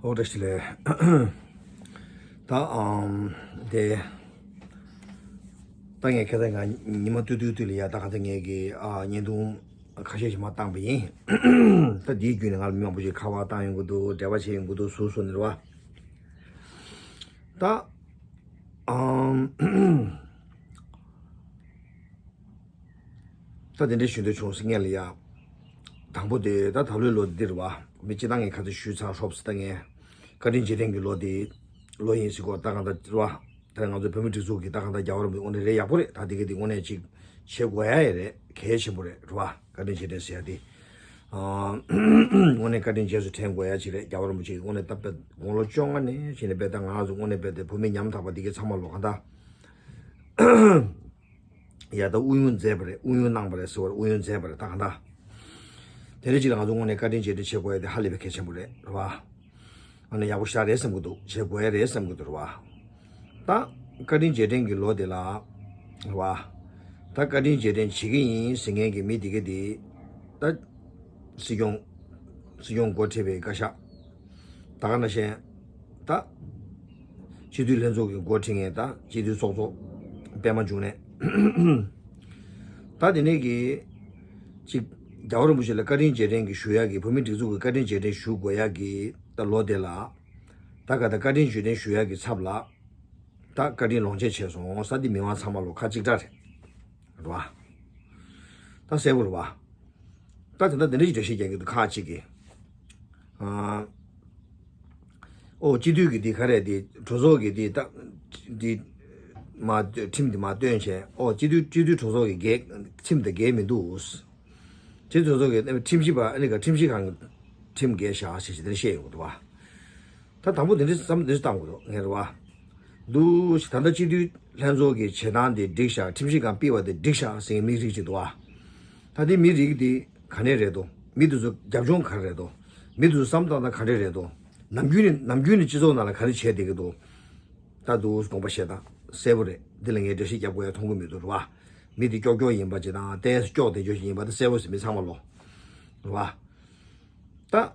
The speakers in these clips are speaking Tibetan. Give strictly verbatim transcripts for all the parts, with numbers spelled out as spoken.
ཨོ་བཀྲ་ཤིས་བདེ་ལེགས། ད་ཨམ་དེ་ད་ངས་ཁ་སང་ང་ཉི་མ་ཏུ་ཏུ་ཏུ་ལ་ཡ་ད་ག་ད་ངས་ཀྱི་ཨ་བརྙན་ཐུང་ཁ་ཤས་ཤིག་མར་བཏང་པ་ཡིན། ད་འདིའི་བརྒྱུད་ནས་ང་ལ་མི་མང་པོ་ཞིག་ཁ་པར་བཏང་ཡོང་གི་འདུག་འབྲེལ་བ་བྱེད་ཡོང་གི་འདུག་སུ་སུ་ནི་རེད་བ། ད་ཨམ། ད་དེ་འདྲ་ཞུ་འདོད་བྱུང་ཟེར་ངས་ལ་ཡ། དང་པོ་དེ་ད་ད་ལོའི་ལོ་འདིར་བ་མི་སྤྱི་བཏང་ངས་ཁ་ཚ་ཞུས་ཚར་ཧྲོབ་སི་ད་ངས་བཀའ་དྲིན་རྗེས་དྲན་གྱི་ལོ་དེ་ལོ་ཡིན་ཟེར་གོ་ད་གང་ད་ར་བ། ད་ང་ཚོ་བོད་མི་སྒྲིག་འཛུགས་ཀྱི་ད་གང་ད་རྒྱལ་བ་རིན་པོ་དངོས་གནས་རེད་ཡག་པོ་རེད། ད་དེ་ག་དེ་དངོས་གནས་ཅིག་བྱེད་དགོས་ཡ་ཡི་རེད། གལ་ཆེན་པོ་རེད་ར་བ། བཀའ་དྲིན་རྗེས་དྲན་ཟེར་ཡ་དེ། དངོས་གནས་བཀའ་དྲིན་རྗེས་སུ་དྲན་དགོས་ཡ་ཅིག་རེད། རྒྱལ་བ་རིན་པོ་ཆེ་གི་དངོས་གནས་ད་དཔེ་དགུང་ལོ་བཅོ་ལྔ་ནས་བྱས་ནས་དཔེ་ད་ང་རང་ཚོ་དངོས་གནས་དཔེ་དེ་བོད་མི་ཉམ་ཐག་པ་འདི་གའི་ཚང་མ་ལོ་གང་ད། ཡ་ད་ཨུ་ཡོན་མཛད་པ་རེད། ཨུ་ཡོན་གནང་པ་རེད་ཟེར་བར་ཨུ་ཡོན་མཛད་པ་རེད། ད་གང་ད། དེ་རེད་ཅིག་ལ་ང་ཚོ་དངོས་གནས་བཀའ་དྲིན་རྗེས་དྲན་བྱེད་དགོས་ཡ་དེ་ཧ་ལས་པའི་གལ་ཆེན་པོ་རེད་ར་བ། ཨ་ནི་ཡག་པོ་ཞེ་དྲག་རེད་བསམ་གི་འདུག་བྱེད་དགོས་ཡ་རེད་བསམ་གི་འདུག་ར་བ། ད་བཀའ་དྲིན་རྗེས་དྲན་གྱི་ལོ་དེ་ལ་ར་བ། ད་བཀའ་དྲིན་རྗེས་དྲན་བྱེད་ཀྱི་ཡིན་ཟེར་མཁན་གྱི་མི་དེ་ག་དེ་ད་སྲིད་སྐྱོང་སྲིད་སྐྱོང་འགོ་ཁྲིད་པའི་བཀའ་ཤག་ད་ག་ནང་བཞིན་ད་སྤྱི་འཐུས་ལྷན་ཚོགས་ཀྱི་འགོ་ཁྲིད་མཁན་ད་སྤྱི་འཐུས་ཚོགས་གཙོ་པད་མ་འབྱུང་གནས། ད་དེ་ནས་ཀྱི་ཅིག་རྒྱལ་བ་རིན་པོ་ཆེ་ལ་བཀའ་དྲིན་རྗེས་དྲན་གྱི་ཞུ་ཡག་གི་བོད་མི་སྒྲིག་འཛུགས་ཀྱི་བཀའ་དྲིན་རྗེས་དྲན་ཞུ་དགོས་ཡག་གི་ད་ལོ་དེ་ལ་ད་ག་ད་བཀའ་དྲིན་རྗེས་དྲན་ཞུ་ཡག་གི་ཚབ་ལ་ད་བཀའ་དྲིན་ལོངས་སྤྱོད་བྱས་སོང་ས་འདི་མི་མང་ཚང་མ་ལོ་ཁ་གཅིག་གྲགས་རེད་རེད་བ། ད་གསལ་པོ་རེད་བ། ད་དེ་འདྲ་དེ་འདྲ་ཞིག་འགྲེལ་བཤད་རྒྱག་གི་འདུག་ཁག་ཅིག་གིས། ཨོ་སྤྱི་འཐུས་ཀྱི་འདི་ག་རེད། འདི་གྲོས་ཚོགས་ཀྱི་འདི་ད་འདི་མ་ཁྲིམས་འདི་མ་བཏོན་བྱས། ཨོ་སྤྱི་འཐུས་སྤྱི་འཐུས་གྲོས་ཚོགས་ཀྱི་འགལ་ཁྲིམས་དང་འགལ་མི་འདུག་སྤྱི་འཐུས་གྲོས་ཚོགས་ཀྱི་ཁྲིམས་ཞིབ་པ་ཨ་ནི་ག་ཁྲིམས་ཞིབ་ཁང་གི་ཁྲིམས་འགལ་བཞག་ཞེས་ཞེས་དེ་འདྲ་བཤད་ཡོང་གི་འདུག་བ། ད་དང་པོ་དེ་འདྲའི་བསམ་བློ་དེ་འདྲ་བཏང་དགོས་རེད་བ། འདུག་ད་ལྟ་སྤྱི་འཐུས་ལྷན་ཚོགས་ཀྱི་བྱེད་སྟངས་དེ་འགྲིག་ཤག་ཁྲིམས་ཞིབ་ཁང་ཕུད་པ་དེ་འགྲིག་ཤག་ཟེར་མཁན་མི་རིགས་ཅིག་འདུག་བ། ད་དེ་མི་རིགས་དེ་ག་ནས་རེད་དོ། མི་དེ་ཚོ་རྒྱབ་ལྗོངས་ག་རེ་རེད་དོ། མི་དེ་ཚོ་བསམ་སྟངས་དང་ག་འདྲ་རེད་དོ། ནམ་རྒྱུན་ནས་ནམ་རྒྱུན་ནས་སྤྱི་ཚོགས་ནང་ལ་ག་རེ་བྱས་བསྡད་ཀྱི་འདུག་ད་འདུག་དགོངས་པ་བཞེས་དང་གསལ་པོ་རེད། འདི་ལ་ངས་འགྲེལ་བཤད་རྒྱབ་དགོས་ཡ་མཐོང་གི་མི་འདུག་རེད་བ། མི་དེ་སྐྱོ་སྐྱོ་ཡིན་པ་ཅིག་དང་ཏོག་ཙམ་སྐྱོ་བསྡད་རྒྱུ་ཞིག་ཡིན་པ་དེ་གསལ་པོ་ཟེར་མི་ཚང་མ་ལོ། རེད་བ། ད།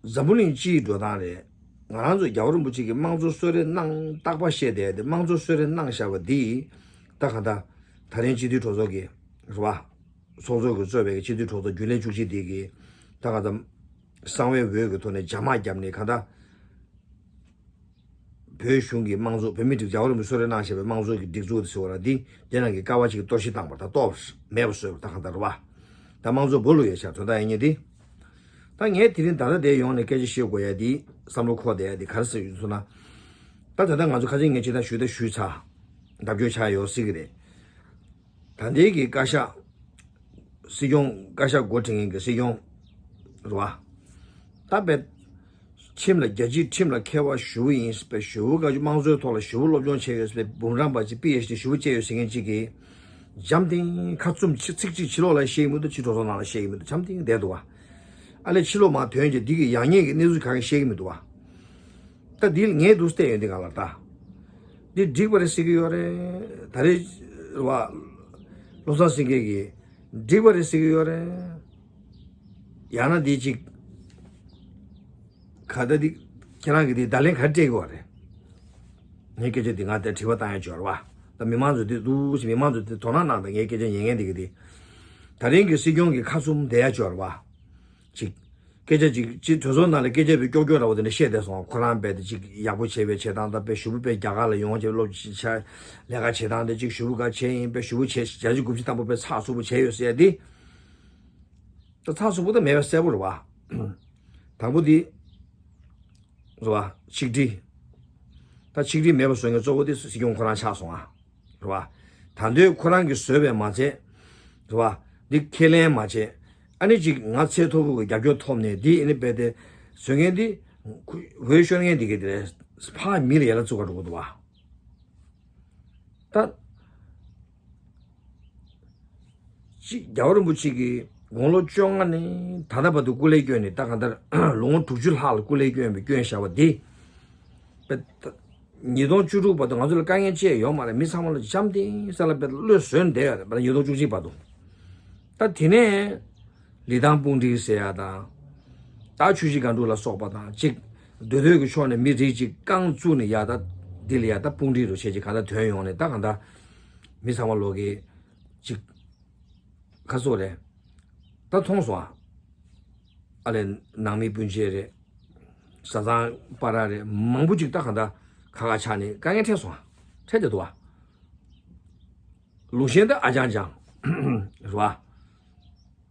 འཛམ་བུ་གླིང་སྤྱིའི་འགྲོ་སྟངས་རེད། ང་རང་ཚོ་རྒྱལ་བ་རིན་པོ་ཆེ་གིས་དམངས་གཙོ་གསོལ་རས་གནང་རྟག་པར་བཤད་བསྡད་དེ་དམངས་གཙོ་གསོལ་རས་གནང་བཞག་པ་འདི། ད་གང་ལྟར་ད་རིང་སྤྱི་འཐུས་གྲོས་ཚོགས་ཀྱི་རེད་བ། ཚོགས་གཙོ་གིས་གཙོས་པའི་སྤྱི་འཐུས་གྲོས་ཚོགས་རྒྱུན་ལས་བཅུ་གཅིག་དེ་གིས་ད་གང་ལྟར་གསང་བའི་འོས་ཀྱི་ཐོག་ནས་རྒྱ་དམག་བརྒྱབ་ནས་གང་ལྟར། བོད་གཞུང་གི་དམངས་གཙོ་བོད་མི་སྒྲིག་རྒྱལ་བ་རིན་པོ་ཆེས་གསོལ་རས་གནང་བཞག་པའི་དམངས་གཙོ་གི་སྒྲིག་འཛུགས་དེ་ཟེར་བ་ར་འདི་དེ་རང་གི་ཀ་བ་གཅིག་གི་གཏོར་བཤིག་བཏང་བ་ད་གཏོར་བ་མེད་པ་བཟོས་པ་ད་གང་ལྟར་རེད་བ། ད་དམངས་གཙོ་བོད་ལུགས་ཡོད་ཤག་དོན་དག་ཡིན་ངེས་འདི། ད་ངས་དེ་རིང་ད་ལྟ་དེ་ཡོང་ནས་སྐད་ཆ་བཤད་དགོས་ཡ་འདི་བསམ་བློ་འཁོར་བསྡད་ཡ་འདི་ག་རེ་ཟེར་ཡོད་ཟེར་ན། ད་ད་ལྟ་ང་ཚོ་ཁ་ཆེ་ངས་ཇི་ལྟར་ཞུས་ད་ཞུས་ཚར། ལྡབ་སྐྱོར་ཆགས་ཡོད་སྲིད་གི་རེད། ད་ལྟའི་གི་བཀའ་ཤག་སྲིད་སྐྱོང་བཀའ་ཤག་འགོ་ཁྲིད་མཁན་གྱི་སྲིད་སྐྱོང་རེད་བ། ད་དཔེ་ཁྲིམས་ལ་རྒྱལ་སྤྱིའི་ཁྲིམས་ལ་མཁས་པ་ཞེ་པོ་ཡིན་པའི་ཞེ་པོ་བཀའ་བརྒྱུད་དམངས་གཙོའི་ཐོག་ལ་ཞེ་པོ་སློབ་སྦྱོང་བྱས་ཡོད་པའི་འབུམ་རམས་པ་ཅིག་པི་ཨེཆ་ཌི་ཞེ་པོ་བྱས་ཡོད་ཟེར་མཁན་ཅིག་གིས་འཇམ་ཐིང་ཁ་བཙུམ་ཕྱི་ཚིག་གཅིག་ཕྱི་ལོགས་ལ་བཤད་ཀྱི་མི་འདུག་ཕྱི་གྲོས་ཚོགས་ནང་ལ་བཤད་ཀྱི་མི་འདུག་འཇམ་ཐིང་བསྡད་འདུག་བ། ཨ་ལས་ཕྱི་ལོགས་མར་ཐོན་རྗེས་འདི་གི་ཡག་ཉེས་ཀྱི་གནས་ཚུལ་གང་ཡང་བཤད་ཀྱི་མི་འདུག་བ། ད་འདི་ངས་འདུག་བལྟས་ཡོད་འདི་གང་ལ་ད། འདི་འགྲིག་པ་རེད་ཟེར་གྱི་ཡོད་རེད། ད་རེས་བ། བློ་བཟང་སེང་གེ་གིས་འགྲིག་པ་རེད་ཟེར་གྱི་ཡོད་རེད། ཡང་ན་འདི་ཅིག་ག་ད་འདི་ཁྱེད་རང་གིས་འདི་བརྡ་ལན་ག་རེ་སྤྲད་ཀྱི་ཡོད་རེད། ངས་སྐད་ཆ་འདི་ང་དེ་དྲི་བ་བཏང་ཡ་ཅིག་ཡོད་རེད་བ། ད་མི་མང་ཚོ་འདི་འདུག་ཅིག་མི་མང་ཚོ་འདི་དོ་སྣང་གནང་དང་ངས་སྐད་ཆ་ཉན་མཁན་འདི་གི་འདི། ད་རིང་གི་སྲིད་སྐྱོང་གི་ཁ་བཙུམ་བསྡད་ཡ་ཅིག་ཡོད་རེད་བ། ཅིག་སྐད་ཆ་ཅིག་ཅིག་གྲོས་ཚོགས་ནང་ལ་སྐད་ཆ་བའི་ཀྱོག་ཀྱོག་འདྲ་བོ་དེ་འདྲ་བཤད་བསྡད་སོང་། ཁོ་རང་དཔེ་དེ་ཅིག་ཡག་པོ་བྱས་པའི་བྱེད་སྟངས་དང་དཔེ་ཞུ་བུ་དཔེ་རྒྱ་གར་ལ་ཡོང་བྱས་སློབ་ཆ་ལས་ཀ་བྱེད་སྟངས་དེ་ཅིག་ཞུ་བུ་ག་བྱས་ཡིན་དཔེ་ཞུ་བུ་བྱས་བརྒྱ་ཆ་དགུ་བཅུ་ཐམ་པ་དཔེ་ཚགས་ཚུད་པོ་བྱས་ཡོད་ཟེར་ཡ་དེ། ད་ཚགས་ཚུད་པོ་ད་མེད་པ་གསལ་པོ་རེད་བ། དང་པོ་དེ་རེད་བ་ཆིག་སྒྲིལ། ད་ཆིག་སྒྲིལ་མེད་པ་བཟོ་མཁན་གཙོ་བོ་དེ་སྲིད་སྐྱོང་ཁོ་རང་ཆགས་སོང་ཨ། རེད་བ། ད་འདོད་ཁོ་རང་གིས་བཟོས་པས་མ་ཚད། རེད་བ། འདི་ཁས་ལེན་མ་བྱས། ཨ་ནི་ཅིག་ང་ཚད་མཐོ་པོ་གི་རྒྱབ་སྐྱོར་ཐོབ་ནས་འདི་ཨ་ནི་རྦད་དེ་བཟོ་མཁན་འདི་འོས་ཤོར་མཁན་འདི་གི་དེ་ཕར་མི་ལ་ཡ་ལ་བཙུགས་པ་འགྲོ་གི་འདུག་བ། ད། ཅིག་རྒྱལ་བ་རིན་པོ་ཆེ་གིས་དགུང་ལོ་བཅོ་ལྔ་ནས་ད་ལྟ་བར་དུ་སྐུ་ལས་བསྐྱོན་ནས་ད་གང་ལྟར་ལོ་ངོ་དྲུག་ཅུ་ལྷག་ལ་སྐུ་ལས་བསྐྱོན་པའི་བསྐྱོན་བཞག་པ་འདི། ཉིས་སྟོང་བཅུ་དྲུག་བར་དུ་ང་ཚོ་ལ་དཀའ་ངལ་ཅི་ཡང་ཡོད་མ་རེད། མི་ཚང་མ་ལ་འཇམ་ཐིང་ས་ལ་བློས་བཟོད་བསྡད་ཡོད་རེད་པ། ཉིས་སྟོང་བཅུ་གཅིག་བར་དུ། ད་དེ་ནས་ལི་ཐང་སྤུངས་འདྲེན་ཟེར་ཡ་དང་། ད་ཆུ་བཞི་སྒང་དྲུག་ལ་སོགས་པ་དང་གཅིག་འདོད་འདོད་ཀྱི་ཕྱོགས་ནས་མི་རིགས་གཅིག་རྐང་བཙུགས་ནས་ཡ་ད་འདི་ལ་ཡ་ད་དཔུང་སྒྲིག་རུ་བྱེད་ཅིག་གང་ལྟར་དོན་ཡོང་ནས་ད་གང་ལྟར་མི་ཚང་མ་ལོག་གི་ཅིག་ཁ་སོ་རེད། ད་མཐོང་སོང་ཨ། ཨ་ལས་ནང་མི་སྤུན་མཆེད་རེད། བཟའ་ཚང་པ་ར་རེད། མང་པོ་ཅིག་ད་གང་ལྟར་ཁ་ཁ་ཆགས་ནས་དཀའ་ངལ་འཕྲད་སོང་ཨ། འཕྲད་བསྡད་འདུག་ཨ། ལུང་ཤན་ད་ཨ་ཅང་ཅང་རེད་བ།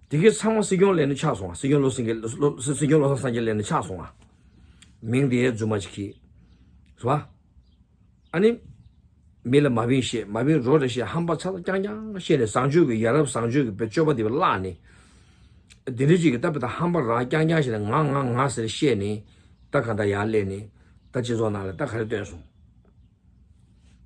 དེ་གའི་ཚང་མ་སྲིད་སྐྱོང་ལས་ནས་ཆགས་སོང་ཨ། སྲིད་སྐྱོང་བློ་སེང་གེ་སྲིད་སྐྱོང་བློ་བཟང་སངས་རྒྱས་ལས་ནས་ཆགས་སོང་ཨ། མིང་དེ་རྫུན་མ་ཅིག་གིས་རེད་བ། ཨ་ནི། མི་ལ་མ་བིན་བཤད་མ་བིན་རོ་རེ་བཤད་ཧམ་པ་ཚ་ཚ་རྐྱང་རྐྱང་བཤད་ནས་བཟང་སྤྱོད་ཀྱི་ཡ་རབས་བཟང་སྤྱོད་ཀྱི་བེ་སྤྱོད་པ་དེ་བ་བརླག་ནས། དེ་འདྲ་ཅིག་གི་ད་བེ་ད་ཧམ་པ་རང་རྐྱང་རྐྱང་བཤད་ནས་ང་ང་ང་ཟེར་བཤད་ནས་ད་ག་ད་ཡར་སླེབས་ནས་ད་སྤྱི་ཚོགས་ནང་ལ་ད་ག་རེ་སྟོན་སོང་།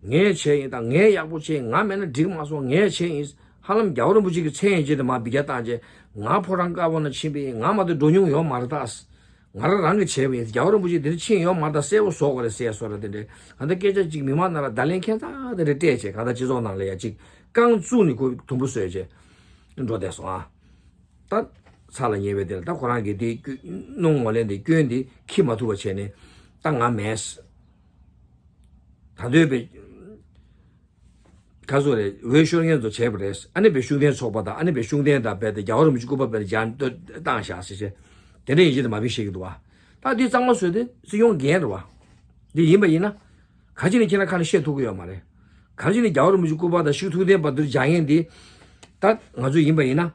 ངས་བྱས་ཡིན་ད་ངས་ཡག་པོ་བྱས་ང་མེད་ན་འགྲིག་མ་སོང་ངས་བྱས་ཡིན། ཧ་ལམ་རྒྱལ་བ་རིན་པོ་ཆེ་གི་མཚན་ཡིན་ཅེས་དེ་མ་འབི་རྒྱ་བཏང་རྗེས་ང་ཕོ་བྲང་དཀར་པོ་ན་ཕྱིན་པས་ང་མ་གཏོགས་འགྲོ་མྱོང་ཡོད་མ་རེད་ད། ང་རང་རང་གིས་བྱས་པ་ཡིན། རྒྱལ་བ་རིན་པོ་ཆེ་འདིར་ཕྱིན་ཡོད་མ་རེད་ད། གསལ་པོ་བཟོ་དགོས་རེད་ཟེར་བཟོ་ར་དེ་འདྲས་གང་ལྟར་སྐད་ཆ་གཅིག་མི་མང་ནང་ལ་བརྡ་ལན་ཁྱད་མཚར་དེ་འདྲས་སྤྲད་བྱས་གང་ལྟར་སྤྱི་ཚོགས་ནང་ལ་ཡ་གཅིག་རྐང་བཙུགས་ནས་ཁོ་དུམ་བུ་བཟོས་བྱས་འགྲོ་བསྡད་སོང་ཨ། ད་ཚ་ལ་ཉེ་བའི་དེ་ལ་ད་ཁོ་རང་གིས་དེ་སྐྱོ་སྣང་ངོ་ལེན་དེ་སྐྱོན་དེ་འཁྱེར་མ་ཐུབ་པ་བྱས་ནས་ད་ང་མེད། ད་འདོད་པའི། ག་ཚོད་རེད། འོས་ཤོར་མཁན་ཚོ་བྱས་པ་རེད། ཨ་ནི་བའི་ཤུགས་ལྡན་ཚོགས་པ་དང་ཨ་ནི་བའི་ཤུགས་ལྡན་དང་རྦད་དེ་རྒྱལ་བ་རིན་པོ་ཆེ་སྐུ་པར་རྦད་དེ་སྦྱར་བཏང་བཞག་ཟེར་བྱས། དེ་འདྲ་ཡིན་གཅིག་དང་མ་བིན་བཤད་ཀྱི་འདུག་བ། ད་འདི་གཙང་མ་བཟོས་ཏེ་སྲིད་སྐྱོང་འགན་རེད་བ། འདི་ཡིན་པ་ཡིན་ན། ག་ཅི་ནས་ཁྱེད་རང་ཁ་ནས་བཤད་ཐུབ་ཀྱི་ཡོད་མ་རེད། ག་ཅི་ནས་རྒྱལ་བ་རིན་པོ་ཆེ་སྐུ་པར་དང་ཤུགས་ཐུགས་ལྡན་པ་འདིར་སྦྱར་མཁན་འདི། ད་ང་ཚོ་ཡིན་པ་ཡིན་ན།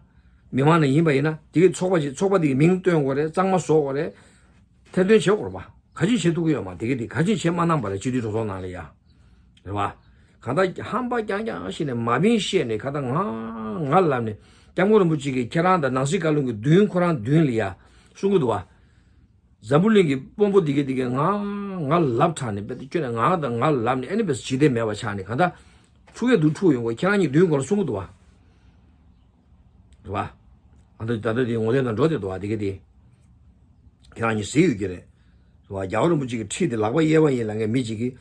མི་མང་ནས་ཡིན་པ་ཡིན་ན་དེ་གི་ཚོགས་པ་ཅིག་ཚོགས་པ་དེ་གི་མིང་བཏོན་དགོས་རེད། གཙང་མ་བཟོ་དགོས་རེད། ཐེར་འདོན་བྱེད་དགོས་རེད་བ། ག་ཅི་བྱེད་ཐུབ་ཀྱི་ཡོད་མ་དེ་གི་དེ་ག་ཅི་བྱེད་མ་གནང་བ་རེད། སྤྱི་འཐུས་གྲོས་ཚོགས་ནང་ལ་ཡ། རེད་བ། གང་ལྟར་ཧམ་པ་རྐྱང་རྐྱང་བཤད་ནས་མ་བིན་བཤད་ནས་གང་ལྟར་ང་ང་ལབ་ནས་སྐྱབས་མགོན་རིན་པོ་ཆེ་གིས་ཁྱེད་རང་དང་ནང་སྲིད་བཀའ་བློན་གྱི་མདུན་ཁོ་རང་མདུན་ལ་ཡ་གསུང་གི་འདུག་བ། འཛམ་བུ་གླིང་གི་དཔོན་པོ་འདི་གས་འདི་གས་ང་ང་ལབ་དྲགས་ནས་དཔེ་དེ་ཁྱོད་ནས་ང་དང་ང་ལབ་ནས་ཨ་ནི་དཔེ་ཇི་སྡེ་མེད་པ་ཆགས་ནས་གང་ལྟར་འཁྲུག་ཡས་འདུག་འཁྲུག་ཡོང་གོ་ཁྱེད་རང་གཉིས་མདུན་སྐོར་ལ་གསུང་གི་འདུག་བ། རེད་བ། ཨ་ད་ད་ལྟ་དེ་ངོ་དེབ་ནང་འགྲོ་བསྡད་འདུག་བ་དེ་གས་དེ། ཁྱེད་རང་གཉིས་གཟིགས་ཡོད་ཀྱི་རེད། རེད་བ། རྒྱལ་བ་རིན་པོ་ཆེ་གི་ཁྲིད་དེ་ལག་པ་གཡས་པ་ཡིན་ལབ་མཁན་མི་གཅིག་གིས།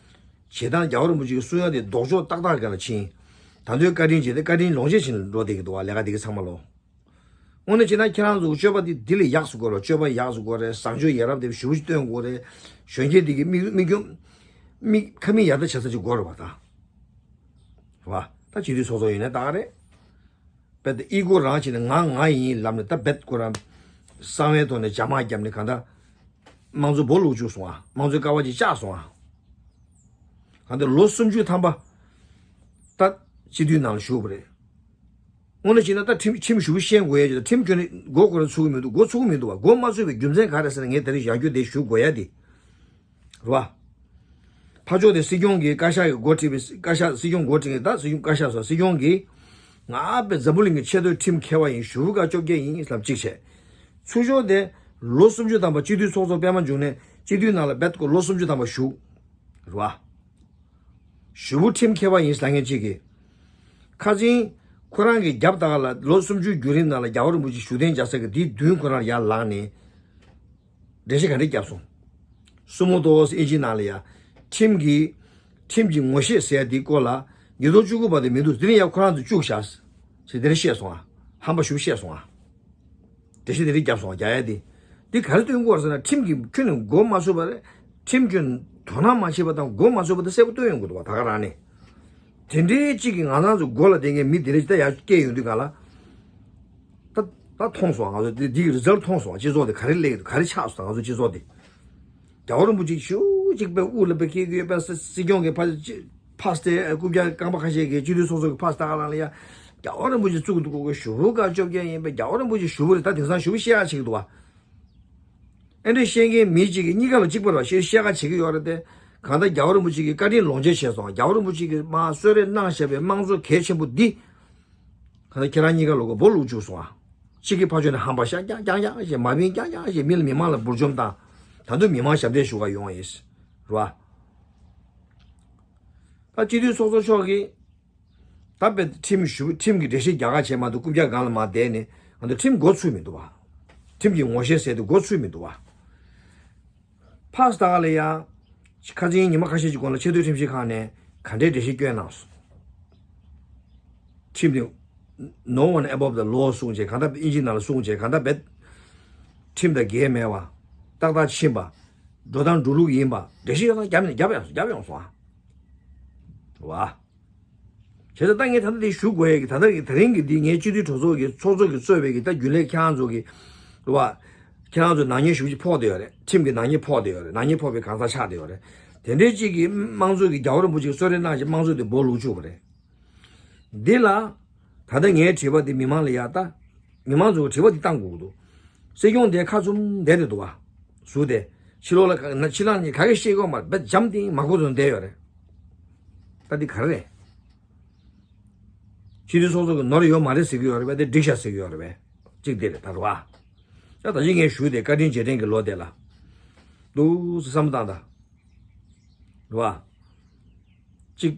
བྱེད་སྟངས་རྒྱལ་བ་རིན་པོ་ཆེ་གི་གསུང་ཡ་དེ་ལྡོག་ཕྱོགས་ཏག་ཏག་སྒང་ལ་ཕྱིན། ད་དུང་བཀའ་དྲིན་བྱས་ཏེ་བཀའ་དྲིན་ལོངས་སྤྱོད་བྱེད་ནས་འགྲོ་བསྡད་ཀྱི་འདུག་བ་ལས་ཀ་དེ་གས་ཚང་མ་ལོ། དངོས་གནས་བྱས་ན་ཁྱེད་རང་ཚོ་སྤྱོད་པ་འདི་འདི་ལས་ཡགས་སུ་དགོས་རེད། སྤྱོད་པ་ཡགས་སུ་དགོས་རེད། བཟང་སྤྱོད་ཡ་རབས་དེ་ཞེ་པོ་ཅིག་སྟོན་དགོས་རེད། གཞོན་སྐྱེས་འདི་གི་མིག་མིག་རྒྱུ། མིག་ཁ་མིག་ཡར་ལྟ་བྱེད་ས་ཅིག་དགོས་རེད་བ་ད། རེད་བ། ད་སྤྱི་འཐུས་ཚོགས་གཙོ་ཡིན་ན་ད་ག་རེད། དཔེ་ད་ཨི་གོ་རང་བྱས་ནས་ང་ང་ཡིན་ལབ་ནས་ད་རྦད་ཁོ་རང་གསང་བའི་ཐོག་ནས་ཇག་དམག་བརྒྱབ་ནས་གང་ལྟར་དམངས་གཙོ་སྦོ་ལུག་བཅུག་སོང་ཨ། དམངས་གཙོའི་ཀ་བ་ཅིག་བཅག་སོང་ཨ། གང་ལྟར་ལོ་སུམ་ཅུ་ཐམ་པ་ད་སྤྱི་འཐུས་ནང་ལ་བཞུགས་པ་རེད། དངོས་གནས་བྱས་ན་ད་ཁྲིམས་ཁྲིམས་ཞུ་ཤེས་དགོས་ཡ་ཅིག་ད་ཁྲིམས་སྐྱོན་ནི་མགོ་སྐོར་ཚུགས་ཀྱི་མི་འདུག་མགོ་ཚུགས་ཀྱི་མི་འདུག་བ། མགོ་མ་ཚུགས་པའི་རྒྱུ་མཚན་ག་རེ་ཟེར་ན་ངས་དེ་རིང་ཡང་བསྐྱར་དེ་ཞུ་དགོས་ཡ་དེ། རེད་བ། ཕར་ཕྱོགས་དེ་སྲིད་སྐྱོང་གིས་བཀའ་ཤག་གི་འགོ་ཁྲིད་པའི་བཀའ་ཤག་སྲིད་སྐྱོང་འགོ་ཁྲིད་མཁན་ད་སྲིད་སྐྱོང་བཀའ་ཤག་སོགས་སྲིད་སྐྱོང་གིས་ང་དཔེ་འཛམ་བུ་གླིང་གི་ཆེས་མཐོའི་ཁྲིམས་མཁས་པ་ཡིན། ཞུ་བ་བཀའ་བཅོ་བརྒྱད་ཡིན་ལབ་གཅིག་བྱས། ཚུར་ཕྱོགས་དེ་ལོ་སུམ་ཅུ་ཐམ་པ་སྤྱི་འཐུས་ཚོགས་གཙོ་པད་མ་འབྱུང་གནས་སྤྱི་འཐུས་ནང་ལ་རྦད་ཁོ་ལོ་སུམ་ཅུ་ཐམ་པ་བཞུགས། རེད་བ། ཞུ་བ་ཁྲིམས་མཁས་པ་ཡིན་ལབ་མཁན་གཅིག་གིས། ཁ་སང་ཁོ་རང་གི་རྒྱབ་ལྟག་ལ་ལོ་སུམ་ཅུའི་བརྒྱུད་རིམ་ནང་ལ་རྒྱལ་བ་རིན་པོ་ཆེ་བཞུགས་གདན་འཇགས་ས་གི་དེའི་མདུན་ཁོ་རང་ཡར་ལངས་ནས། འགྲེལ་བཤད་ག་འདྲས་བརྒྱབ་སོང་། སུ་མོ་ཏོ་ཨིན་ཇི་ནང་ལ་ཡ། ཁྲིམས་ཀྱི། ཁྲིམས་ཀྱི་ངོ་ཤེས་ཟེར་ཡ་དེའི་སྐོར་ལ། ཉིས་སྟོང་བཅུ་དགུ་བར་དུ་མི་འདུག་དེ་ནས་ཡ་ཁོ་རང་ཚོ་བཅུག་བཞག །ཟེར་དེ་འདྲས་བཤད་སོང་ཨ། ཧམ་པ་ཞེ་པོ་བཤད་སོང་ཨ། འགྲེལ་བཤད་དེ་འདྲས་བརྒྱབ་སོང་ཨ། རྒྱག་ཡ་དེ། འདི་ག་རེ་སྟོན་དགོས་རེད་ཟེར་ན་ཁྲིམས་ཀྱི་ཁྱོན་ནས་མགོ་མ་ཚོས་པ་རེད། ཁྲིམས་ཁྱོན་དོ་སྣང་མ་བྱས་པ་དང་མགོ་མ་ཚོས་པ་དེ་གསལ་པོ་སྟོན་ཡོང་གི་འདུག་བ་ད་ག་རང་ནས། དེ་འདྲའི་གཅིག་གིས་ང་རང་ཚོ་མགོ་ལ་བསྡད་མཁན་མི་དེ་འདྲ་ཞིག་ད་ཡར་སྐྱེས་ཡོང་དུས་ག་ལ། ད་ད་མཐོང་སོང་ང་ཚོ་དེ་འདི་གི་རི་ཛལ་མཐོང་སོང་སྤྱི་ཚོགས་དེ་ག་རེ་སླེབས་ཀྱི་འདུག་ག་རེ་ཆགས་སོང་ང་ཚོ་སྤྱི་ཚོགས་དེ། རྒྱལ་བ་རིན་པོ་ཆེ་ཞུ་གཅིག་པའི་དབུ་ལ་པའི་སྐྱེས་རྒྱུ་པའི་སྲིད་སྐྱོང་གི་ཕ་ཕ་སྟེ་རྐུབ་བཀྱག་རྐང་པ་ཁ་ཤས་ཀྱི་སྤྱི་འཐུས་ཚོགས་གཙོ་གི་ཕ་སྟ་ག་ལ་ལ་ཡ། རྒྱལ་བ་རིན་པོ་ཆེ་བཙུགས་འདུག་གོ་ཞུ་བོ་ག་བཅོ་བརྒྱད་ཡིན་པའི་རྒྱལ་བ་རིན་པོ་ཆེ་ཞུ་བོ་རེད་ད་དེང་སང་ཞུ་བོ་བཤད་ཡ་བྱེད་ཀྱི་འདུག་བ། ཨེ་འདྲ་བཤད་མཁན་མི་གཅིག་གིས་གཉིས་ཀ་ལ་གཅིག་པ་རེད་བ་ཞེས་བཤད་ཁ་བྱེད་ཀྱི་ཡོད་རེད་དེ། གང་ལྟར་རྒྱལ་བ་རིན་པོ་ཆེ་གིས་བཀའ་དྲིན་ལོངས་སྤྱོད་བྱས་སོང་རྒྱལ་བ་རིན་པོ་ཆེ་གིས་མ་གསོལ་རས་གནང་བཞག་པའི་དམངས་གཙོ་གལ་ཆེན་པོ་འདི། གང་ལྟར་ཁྱེད་རང་གཉིས་ཀ་ལོག་ག་སྦོ་ལུག་བཅུག་སོང་ཨ། གཅིག་གིས་ཕར་ཕྱོགས་ནས་ཧམ་པ་ཤ་རྐྱང་རྐྱང་རྐྱང་ཞེས་མ་བིན་རྐྱང་རྐྱང་ཞེས་མི་ལ་མི་མང་ལ་འབུར་འཇོམས་བཏང་། ད་དུང་མི་མང་ཞབས་འདེགས་ཞུ་ག་ཡོང་ཡིན། རེད་བ། ད་སྤྱི་འཐུས་ཚོགས་གཙོ་མཆོག་གིས། ད་དཔེ་ཁྲིམས་ཞུ་ཁྲིམས་ཀྱི་འགྲེལ་བཤད་རྒྱག་ག་བྱས་མ་གཏོགས་རྐུབ་བཀྱག་སྒང་ལ་མར་བསྡད་ནས་ང་ཚོ་ཁྲིམས་མགོ་ཚོས་མི་འདུག་བ། ཁྲིམས་ཀྱི་ངོ་ཤེས་ཟེར་དེ་མགོ་ཚོས་མི་འདུག་བ། ཕག་སྟག་ལ་ཡ། ཁ་སང་ཉི་མ་ཁ་ཤས་ཀྱི་གོང་ལ་ཆེས་མཐོའི་ཁྲིམས་ཞིབ་ཁང་ནས་ག་འདྲའི་འགྲེལ་བཤད་བསྐྱོན་གནང་སོང་། ཁྲིམས་དེ། No one above the law གསུངས་བྱས་གང་ལྟར་ཨིན་ཇི་ནང་ལ་གསུངས་བྱས་གང་ལྟར་རྦད། ཁྲིམས་དང་འགལ་མེད་པ། ཏག་ཏག་ཕྱིན་པ། འགྲོ་སྟངས་འགྲོ་ལུགས་ཡིན་པ་འགྲེལ་བཤད་ཡོད་ན་རྒྱབ་ནས་རྒྱབ་ཡོང་རྒྱབ་ཡོང་སོང་ཨ། རེད་བ། བྱས་ཙང་ད་ངས་ད་ལྟ་འདི་ཞུ་དགོས་ཡས་ཀྱི་ད་ལྟ་གི་དེ་རིང་གི་འདི་ངའི་སྤྱི་འཐུས་གྲོས་ཚོགས་ཀྱི་ཚོགས་གཙོ་གིས་གཙོས་པའི་གི་ད་རྒྱུན་ལས་ཁྱེད་རང་ཚོ་གི་རེད་བ། ཁྱེད་རང་ཚོ་ནག་ཉེས་ཞེ་པོ་ཅིག་ཕོག་བསྡད་ཡོད་རེད། ཁྲིམས་ཀྱི་ནག་ཉེས་ཕོག་བསྡད་ཡོད་རེད། ནག་ཉེས་ཕོག་པའི་གང་ཟག་ཆགས་བསྡད་ཡོད་རེད། དེ་འདྲའི་ཅིག་གིས་དམངས་གཙོ་གི་རྒྱལ་བ་རིན་པོ་ཆེ་གསོལ་རས་གནང་བཞིན་དམངས་གཙོ་དེ་སྦོ་ལུག་བཅུག་པ་རེད། འདི་ལ། ད་ལྟ་ངའི་དྲི་བ་འདི་མི་མང་ལ་ཡ་ལྟ། མི་མང་ཚོ་དྲི་བ་འདི་བཏང་དགོས་ཀྱི་འདུག་སྲིད་སྐྱོང་དེ་ཁ་བཙུམ་བསྡད་དེ་འདུག་བ། ཟུར་དེ། ཕྱི་ལོགས་ལ་ག་ན་ཕྱི་ལོགས་ནས་ག་གེ་བཤད་ཀྱི་ཡོད་མ་རེད། འཇམ་ཐིང་མ་གོ་དོན་བསྡད་ཡོད་རེད། ད་འདི་ག་རེ་རེད། སྤྱི་འཐུས་ཚོགས་གཙོ་གི་ནོར་ཡོད་མ་རེད་ཟེར་གྱི་ཡོད་རེད་པས། དེ་འགྲིག་ཤག་ཟེར་གྱི་ཡོད་རེད་པས། གཅིག་དེ་རེད་ད་རེད་བ། ད་ད་ཅི་ངས་ཞུས་དེ་བཀའ་དྲིན་རྗེས་དྲན་གྱི་ལོ་དེ་ལ། འདུག་སེ་བསམ་བློ་བཏང་ད། རེད་བ། གཅིག་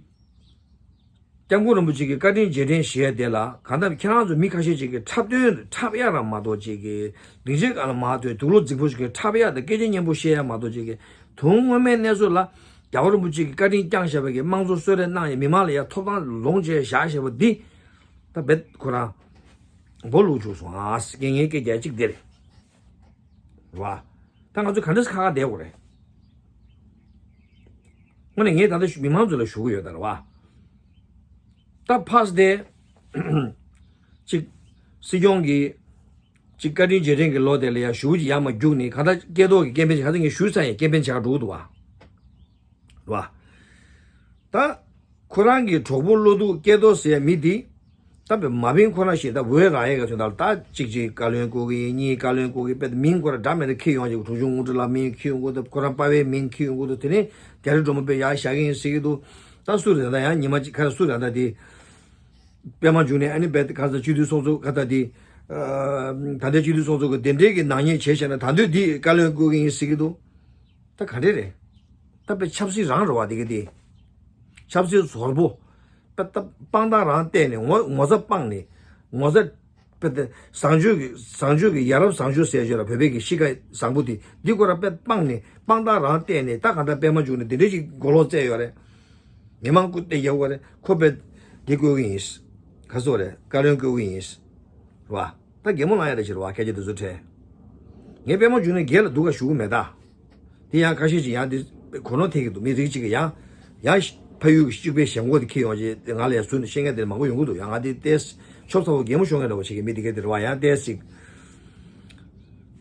སྐྱབས་མགོན་རིན་པོ་ཆེ་གི་བཀའ་དྲིན་རྗེས་དྲན་ཞུ་ཡ་དེ་ལ་གང་ལྟར་ཁྱེད་རང་ཚོ་མི་ཁ་ཤས་ཅིག་གིས་འཁྲབ་སྟོན་འཁྲབ་ཡ་རང་མ་གཏོགས་ཅིག་གིས་སྡིངས་ཆའི་སྒང་ལ་མར་ཐོན་དུག་ལོག་རྫིག་པོ་ཞིག་གིས་འཁྲབ་ཡ་དང་སྐད་ཆ་སྙན་པོ་བཤད་ཡ་མ་གཏོགས་ཅིག་གིས་དོན་ངོ་མའི་གནས་ཚུལ་ལ་རྒྱལ་བ་རིན་པོ་ཆེ་གིས་བཀའ་དྲིན་བསྐྱངས་བཞག་པའི་གི་དམངས་གཙོ་གསོལ་རས་གནང་ཡ་མི་མང་ལ་ཡ་ཐོབ་ཐང་ལོངས་སྤྱད་བཞག་བཞག་པ་འདི་ད་རྦད་ཁོ་རང་སྦོ་ལུག་བཅུག་སོང་ཨ། སྐད་ངན་སྐད་རྒྱག་གཅིག་དེ་རེད། རེད་བ། ད་ང་ཚོ་ག་འདྲས་ཁ་ཁ་བསྡད་དགོས་རེད། དངོས་གནས་ངས་ད་ལྟ་མི་མང་ཚོ་ལ་ཞུ་གི་ཡོད་ད་རེད་བ། ད་ཕར་དེ། གཅིག་སྲིད་སྐྱོང་གི། གཅིག་བཀའ་དྲིན་རྗེས་དྲན་གྱི་ལོ་དེ་ལ་ཡ་ཞུ་གི་ཡར་མར་རྒྱུགས་ནས་གང་ལྟར་སྐལ་རྡོར་གྱི་སྐད་འཕེན་ཆེན་གང་ལྟར་ངས་ཞུས་ཚར་ཡས་སྐད་འཕེན་ཆེན་ག་འགྲོ་གི་འདུག་བ། རེད་བ། ད། ཁོ་རང་གི་གྲོགས་པོ་བློ་སྡུག་སྐལ་རྡོར་ཟེར་མི་འདི། ད་བས་མ་བིན་ཁོ་རང་ཞིག་ད་འོས་རག་ཡས་ག་ཚོད་ད་ད་གཅིག་གཅིག་བཀའ་བློན་བསྐོ་གི་ཡིན། གཉིས་བཀའ་བློན་བསྐོ་གི་དཔེ་མིང་ཁོ་རང་འདྲ་མི་འདྲ་འཁྱེར་ཡོང་ཅིག་གྲོང་ཆུང་ངུ་ཁྲི་ལ་མིང་འཁྱེར་ཡོང་གི་འདུག་ཁོ་རང་པ་ཕའི་མིང་འཁྱེར་ཡོང་གི་འདུག་དེ་ནས་རྒྱ་རི་སྒྲོལ་མ་དཔེ་ཡག་བཞག་གི་ཡིན་ཟེར་གི་འདུག་ད་སུ་རེད་ད་ཡང་ཉི་མ་གཅིག་ཁ་སུ་རེད་ད་དེ། པད་མ་འབྱུང་གནས་ཨ་ནི་བས་ག་ས་སྤྱི་འཐུས་ཚོགས་གཙོ་ག་ད་དེ། ད་ལྟའི་སྤྱི་འཐུས་ཚོགས་གཙོ་གི་དེ་འདྲའི་གི་ནག་ཉེས་བྱས་བྱས་ན་ད་འདོད་འདི་བཀའ་བློན་བསྐོ་གི་ཡིན་ཟེར་གི་འདུག་ད་ག་འདྲས་རེད། ད་དཔེ་ཆབ་སྲིད་རང་རེད་བ་དེ་ག་དེ། ཆབ་སྲིད་ཟོར་པོ། དཔེ་ད་དཔང་རྟགས་རང་བལྟས་ནས་ངོ་ངོ་ཚ་སྤངས་ནས། ངོ་ཚ། དཔེ་ད་བཟང་སྤྱོད་ཀྱི་བཟང་སྤྱོད་ཀྱི་ཡ་རབས་བཟང་སྤྱོད་ཟེར་ཡ་ཅིག་ཡོད་ར། བོད་པའི་གི་གཤིས་ཀ་བཟང་པོ་དེ་འདི་ཁོ་ར་དཔེ་སྤངས་ནས་དཔང་རྟགས་རང་བལྟས་ནས་ད་གང་ལྟར་པད་མ་འབྱུང་གནས་དེ་འདྲས་ཅིག་མགོ་ལོག་བཙལ་ཡོད་རེད། མི་མང་སྐུ་སྟེ་རྒྱག་པ་རེད། ཁོ་དཔེ་འདི་བསྐོ་གི་ཡིན། ག་སོ་རེད། བཀའ་བློན་བསྐོ་གི་ཡིན། རེད་བ། ད་གད་མོ་ལངས་ཡ་རེ་ཞིག་རེད་བ། སྐད་ཆ་དེ་ཚོ་དྲན། ངས་པད་མ་འབྱུང་གནས་སྒེར་ལ་སྡུག་ག་ཞུ་གི་མེད་ད། དེ་ཡང་ཁ་ཤས་ཅིག་ཡང་དེ་གོ་ནོར་ཐེབས་ཀྱི་འདུག་མི་རིགས་གཅིག་གི་ཡང་། ཡང་ཕ་ཡུལ་གྱི་གཅིག་པའི་ཞེན་ཁོག་དེ་འཁྱེར་ཡོང་ཅེས་ང་ལ་ཡང་ཟུར་ནས་བཤད་མཁན་དེ་མང་པོ་ཡོང་གི་འདུག་ཡང་ང་དེ་ཏོག་ཙམ་ཆོབ་ཚ་བོ་གད་མོ་ཤོར་མཁན་འདྲ་བོ་བྱེད་མཁན་མི་དེ་ག་དེ་རེད་བ། ཡང་ཏོག་ཙམ་ཅིག་